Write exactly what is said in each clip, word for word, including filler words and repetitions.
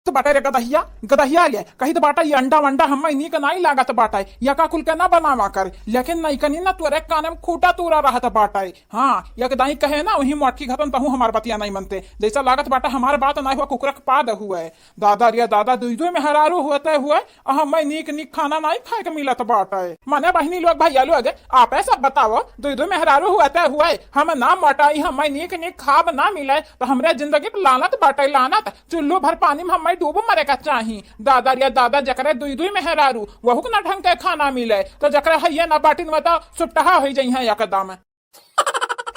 तो बाटे रे गदहिया, गदहिया ले, कही तो बाटे, "ये अंडा वंडा हम्मे नीक नाई लागत बाटे, यका कुल के ना बनावा कर।" लेकिन नइकनी ना तोरे कान में खूटा तूरा रहत बाटे। हाँ, एक दाई कहे ना, वही मोटकी खतन तहू हमार बतिया नाई मनते। जैसा लागत बाटे हमार बात नाई हुआ, कुकुरक पाद हुए। दादा रे दादा, दुई दुई मेहरारू होते हुए, आ हम्मे नीक नीक खाना नाई खाए के मिलत बाटे। मने बहिनी लोग, भैया लोग, आपे सब बताओ, दुई दुई मेहरारू होते हुए, हम ना मोटाई, हम्मे नीक नीक खाब ना मिले, तो हमरे जिंदगी पे लानत बाटे, लानत। चुल्लू भर पानी में हम्मे डूब मरे का चाही। दादा रे दादा, जकरे दुई दुई मेहरारू, वहू के ना ढंग के खाना मिले, तो जकरे हइये ना बाटिन, वह तो सुपटहा होइ जइहें एकदम।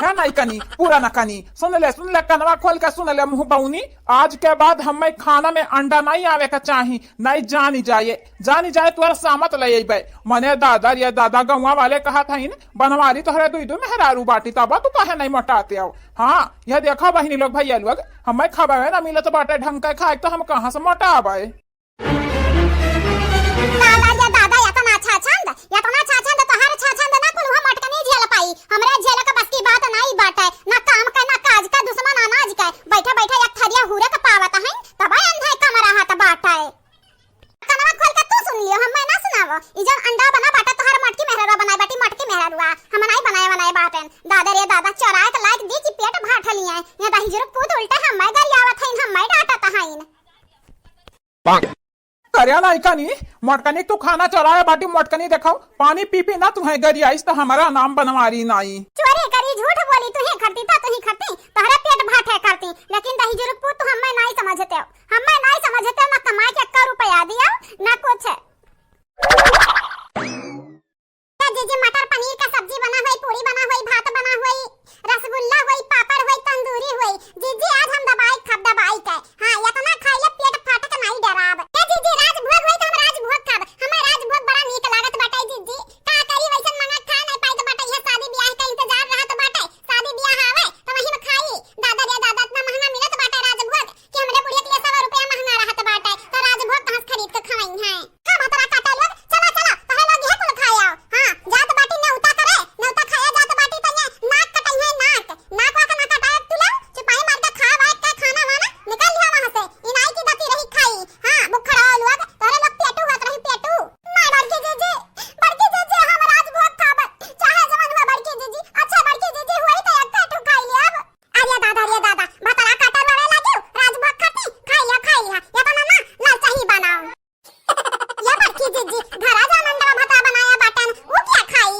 है नइकनी, पूरा नइकनी, सुन ले, सुन ले, कनवा खोल के सुन ले, मुँह बउनी, आज के बाद हम्मे खाना में अंडा नाई आवे का चाही, नाई जानी जाए, जानी जाए, तोहर सामत ले अइबे। मने दादा रे दादा, गौवा वाले कहत हइन, "बनवारी तोहरे दुई दुई मेहरारू बाटी, तब तू काहे नाई मोटाते हो?" हाँ, यह देखा बहिनी लोग, भैया लोग, हम्मे खावे ना मिलत बाटे ढंग के खाए, तो हम कहाँ से मोटाबे? दादा रे दादा, एतना छाछंद, एतना छाछंद, तोहार छाछंद ना कुल हम अटकनी झेल पाई। हमरे झेल के बस की बात नाई बाटे, ना काम के, ना काज के, दुश्मन अनाज के। बैठे बैठे एक थरिया हुरे के पावत हइन, तब अंधे कम रहत बाटे। कनवा खोल के तू सुन लियो, हम्मे ना सुनावो। ई जौन अंडा बना बाटे, तोहार मोटकी मेहररुआ बनाए बाटी, मोटकी मेहररुआ। हम नाई बनाए, बनाए बाटेन। दादा रे दादा, चोराए के लाइक दी कि पेट भाट लियाए। ये दहिजरू पूत उल्टे हम्मे गरियावत हइन, हम्मे डांटत हइन। करे नाई कनी, मोटकनी तू खाना चोराए बाटी, मोटकनी देखाओ, पानी पी पी ना तुहे गरियाइस तो हमारा नाम बनवारी नाई। चोरी करी, झूठ बोली, तुहे खरती तो तुही खरती, तोहरा पेट भाटे खरती, लेकिन दहिजरू पूत तू हम्मे नाई समझते हो, हम्मे नाई समझते हो, ना कमाए के एक्का रुपया दिया, ना कुछ। ए जीजी, मटर पनीर का सब्जी बना होई, पूरी बना होई, भात बना होई, रसगुल्ला होई, पापड़ होई, तंदूरी होई। जीजी, आज हम दबाई खाब, दबाई के। हाँ, एतना खाइले पेट फाटे के नाई डराब। ए जीजी, राजभोग होई तो हम राजभोग खाब। हमें राजभोग बड़ा नीक लागत बाटे जीजी। का करी, वैसन मंगा खा नहीं पाइत बाटे। यह शादी ब्याह का इंतजार रहत बाटे। शादी ब्याह आवे तो वही में खाई। दादा रे दादा, इतना महंगा मिलत बाटे राजभोग। कि हमरे बुढ़िया के लिए सवा रुपया महंगा रहत बाटे, तो राजभोग कहाँ से खरीद के खवाई हैं? हाँ, भतरा काटा लोग, चला, चला, तोहरे लोग इहे कुल खाए आओ। हाँ, जात बाटी नेवता करे, नेवता खाए जात बाटी, तो ये नाक कटाई है, नाक, नाक वाक ना कटाए तू लोग, चुपाई मार के खा वाए के खाना वाना, निकल लिया वहाँ से, इनाई की गति रही खाई। हाँ, बुखड़ा लोग, तोहरे लोग पेटू होत रही, पेटू। नहीं, बड़की जीजी, बड़की जीजी, हम राजभोग खाब, चाहे जवन हुआ, बड़की जीजी। अच्छा, बड़की जीजी, हुई तो एक ठू खाई लेब। अरे दादा, अरे दादा, भतरा काटा रोवे लागियो, राजभोग खाती, खाई लिया, खाई लिया, ये तो ना, ना, लाल चाही बनाओ। ये बड़की जीजी, घरा जा नंदवा भतरा बनाया बाटन, वो क्या खाई?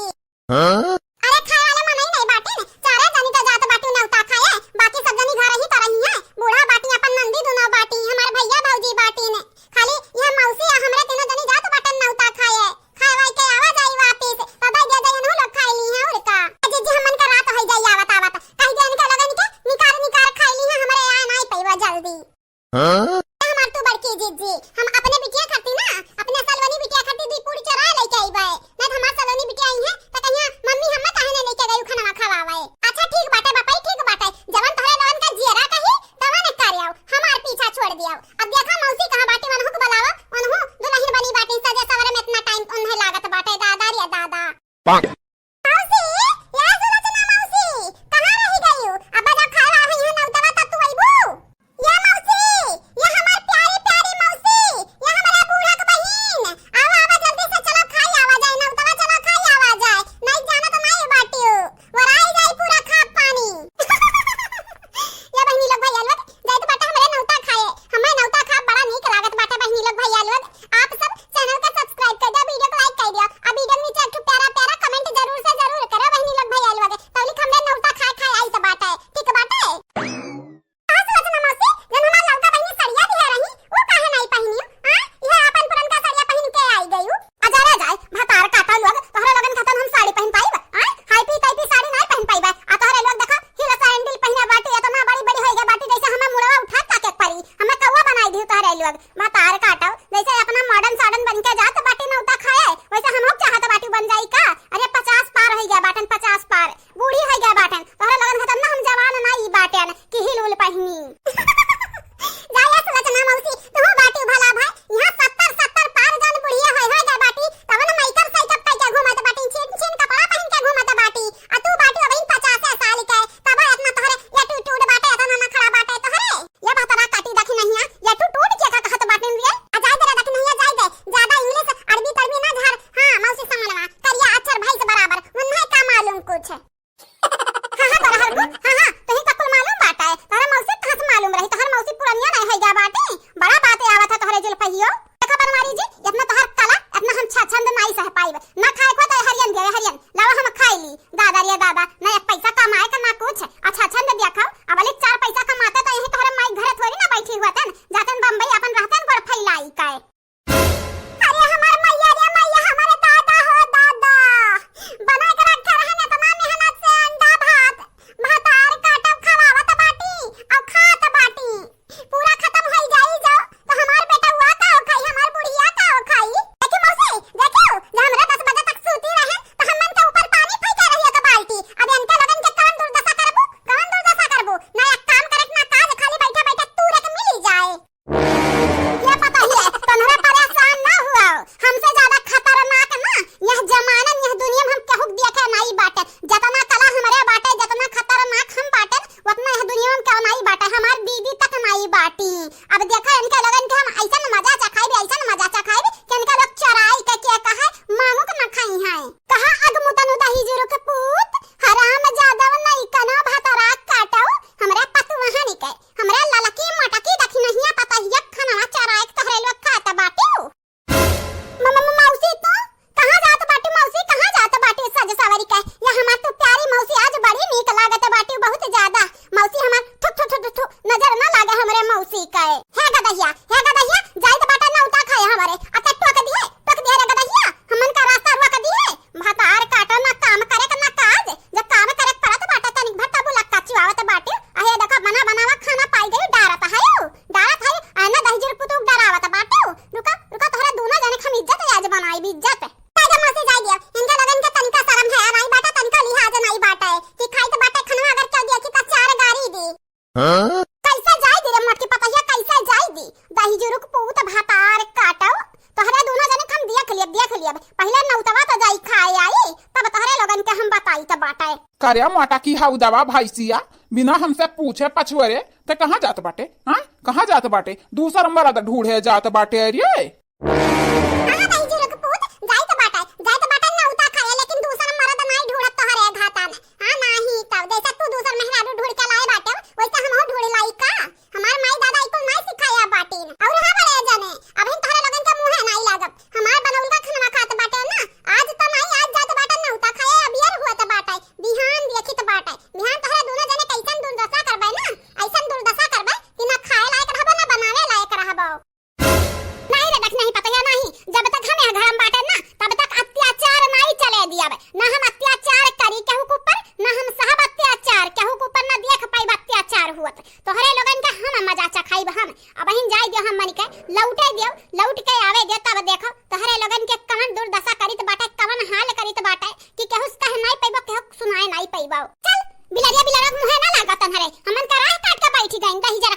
हाँ? अरे खाए वाले मनई नहीं बाटिन, चारे जनी तो जात बाटी नौता खाए, बाकी सब जनी घर ही तो रही हैं, बूढ़ा बाटी अपन नंदी दुनो बाटी, हमार भैया भौजी बाटिन, खाली यह मौसी आ हमरे तीनों जनी जात बाटन नौता खाए, खाए वाई के आवा जाई वापिस, तो दे दे जाई, इन्हों लोग खाए ली हैं और का। ए जीजी, हमन का रात होई जाई आवत आवत, कह दे इनके लोगन के निकार निकार खाए ली हैं, हमरे आए नाई पैबा जल्दी। हाँ? ए हमार तू बड़की जीजी, हम अपने बिटिया खाती ना, अपने सलवनी बिटिया खाती दुई पूरी चोरा लेके आईबे, नहीं तो हमार सलवनी बिटिया आई है तो कहिया, "मम्मी, हमें काहे नहीं लेके गई खनवा खवावे?" अच्छा ठीक बाटे बापई, ठीक बाटे, जवन तोहरे लोगन का जियरा कही तवन कर आओ, हमार पीछा छोड़ दियो। अब देखा मौसी कहाँ बाटी, वनहु के बुलावा, वनहु दुल्हन बनी बाटी, सजे सवरे में इतना टाइम उन्हें लागत बाटे, दादा रे दादा। मौसी, या सुलोचना मौसी, कहाँ रही गयू? अब जब खाए वाला है यहाँ नौतवा तब तू अइबू? या मौसी, या हमार प्यारी प्यारी मौसी, या हमारा बूढ़ा के बहिन, आवा आवा जल्दी से चलो खाई आवा जाए नौतवा, चलो खाई आवा जाए, नहीं जाना तो नहीं बाटियो। वराई जाई पूरा खाब पानी। या बहिनी लोग, भैया लोग, जाइत बाटे हमरे नौता खाए। हमें नौता खाब बड़ा नीक लागत बाटे बहिनी लोग, भैया लोग। आप सब चैनल का सब्सक्राइब कर दियो, वीडियो को लाइक कर दियो, और वीडियो के नीचे एक ठो प्यारा प्यारा कमेंट जरूर से जरूर करो बहिनी लोग, भैया लोग। तौलिक हमरे नौता खाए खाए आइत बाटे, ठीक बाटे? कहाँ से रचना मौसी, जन हमार लौका बहिनी सड़िया दिहे रही, वो काहे नहीं पहिनी? हाँ, यह अपन पुरनका सड़िया पहिन के आई गयू। अजरे जाए, भतार काटा लोग, तोहरे लोगन खातन हम साड़ी पहिन पाइब? हाँ, हाई पी ताई पी साड़ी नहीं पहिन पाइब। आ तोहरे लोग देखा, हील सैंडल पहिने बाटी, इतना बड़ी बड़ी होई गई बाटी, जैसे हमें मुड़वा उठा ताके परी, हमें कौवा बनाई दियो तोहरे लोग। भतार काटा, जैसे अपना मॉडर्न साडन बन के जात बाटी नौता खाए, वैसे हम चाहत बाटी बन जाई का? अरे पचास पार होई गया बाटन, पचास पार। बूढ़ी होई गया बाटन, तोहरे लोगन खातन ना हम जवान ना ई बाटन कि हील उल पहिनी। जा या सुलोचना मौसी, तू बाटी भला भाई, यहाँ सत्तर सत्तर पार जान बुढ़िया होई होई गया बाटी, तवन माइकर साइकिल पे के घूमत बाटी, छीन छीन कपड़ा पहिन के घूमत बाटी, आ तू बाटी अबहिन पचास साल के, तब इतना तोहरे एटीट्यूड बाटे, इतना नखरा बाटे तोहरे। या भतरा काटी देखी नहीं है, एटीट्यूड के का कहत हुआ तन, जातन बम्बई अपन रहतन गोड़ फैलाई के। अरे हमार मैया रे मैया, हमारे दादा हो दादा, बना के रखे रहन इतना मेहनत से अंडा भात, भतार काटब खवावत बाटी अउ खात बाटी, पूरा खतम होई जाई जो, तो हमार बेटउआ का हो खाई, हमार बुढ़िया का हो खाई? देखी मौसी, देखियो, जे हमरा दस बजे तक सूती रहे, तो हमन के ऊपर पानी फेंके रही एक बाल्टी। अब इनके लोगन के कौन दुर्दशा करबू, कौन दुर्दशा करबू? ना एक काम करे के, ना काज, खाली बैठे बैठे तूरे के मिली जाए। ये पता ही है, तोहरा परेशान ना हुआ, हमसे ज्यादा खतरनाक ना यह जमाना में, यह दुनिया में हम केहू के देखे नहीं बाटे। जतना कला हमरे बाटे, जतना खतरनाक हम बाटे, उतना यह दुनिया में केहू नहीं बाटे। हमार दीदी तक नहीं बाटी। अब देखा इनके लोगन के हम ऐसन मजा चखाइब, ऐसन मजा चखाइब कि इनका लोग चराई के, के कहे मांगू के न खाई हैं। कहा अगमुतनु दही जुरुक पूत, हराम जादव नहीं कना भतरा काटो, हमरे पतुहन के, हमरे ललकी मोटकी दखिनहिया पतहिया खनवा चराई के तोहरे लोग खात बाटियो। म-, म-, म-, मौसी, तू कहाँ जात बाटी मौसी, कहाँ जात बाटी सज सवरी के? या हमार तू प्यारी मौसी आज बड़ी नीक लागत बाटी बहुत ज्यादा। मौसी हमार थु, थु, थु, थु, थु, नजर ना लागे हमरे मौसी के। हे गदहिया, हे गदहिया, जाइत बाटा नौता खाए हमरे। आ ते टोक दिए, टोक दिए रे गदहिया, हमन का रास्ता रोक दिए। भतार काटो, ना काम करे के ना काज, जब काम करे के पड़त बाटे तनिक भर तबु लक्का चुआवत बाटी। आ हे देखो बना बनावा खाना पाई गई डारत है। डारत है, आना दहिजर पुतुक डरावत बाटे। रुका, रुका, तोहरा दोनों जने के हम इज्जत आज बनाई, इज्जत। जाए दे मौसी, जाए दियो। इनके लोगन के तनिका शरम है, नाई बाटे, तनिका लिहाज नाई बाटे। कि खाई तो बाटे खनवा, अगर क्यों दिया कि तो चार गारी दी। हाँ? कैसे जाए दी रे मोटकी पतहिया, कैसे जाए दी? दहिजुरुक पूत भतार काटो। तोहरा दोनों जने के हम देख लियब, देख लियब। पहले नौतवा तो जाई खाए आई, तब तोहरे लोगन के हम बताई तो बाटे। करे मोटा की हऊ दवा भैंसिया, बिना हमसे पूछे पछुअरे, ते कहाँ जात बाटे? हाँ? कहाँ जात बाटे? दूसर मरद ढूढ़े जात बाटे रे। हाँ, दहिजुरुक पूत, जाइत बाटे, जाइत बाटे नौता खाए, लेकिन दूसर मरद नाई ढूढ़त तोहरे घाटा में। हाँ, नाही तब, जैसे तू दूसर मेहरारू ढूढ़ के लाए बाटे, वैसे हमहू ढूढ़ लाई का? हमार माई दादा ई कुल नाई सिखाया बाटिन। और हाँ बड़े जने, अबहिन तोहरे लोगन के मुँहे नाई लागब। हमार बनौलका खनवा खात बाटे ना, आज तो नाई, आज जात बाटे नौता खाए, अबियर हुअत बाटे, बिहान देखित बाटे। बिहान तोहरे दोनों जने कैसन दुर्दशा करबे ना, ऐसन दुर्दशा करबे कि ना खाए लायक रहबो, ना बनावे लायक रहबो। नहीं रे, देख, नहीं पतैया, नहीं। जब तक हम यह घर में बाटे ना, तब तक अत्याचार नहीं चले दियब। ना हम अत्याचार करी केहू के ऊपर, ना हम सहब अत्याचार, केहू के ऊपर ना देख पाइब अत्याचार हुअत। तोहरे लोगन के हम मजा चखाइब हम। अबहिन जाए दियो हमन के, लौटे दियो, लौट के आवे दियो, तब देखो तोहरे लोगन के कवन दुर्दशा करित बाटे, कवन हाल करित बाटे कि केहू से कहे नहीं पइबो, केहू के सुनाए नहीं पइबो। चल, बिलरिया बिलरक मुँहे ना लागा तन्हरे, हमन का राह काट के बैठी गइन, दहिजर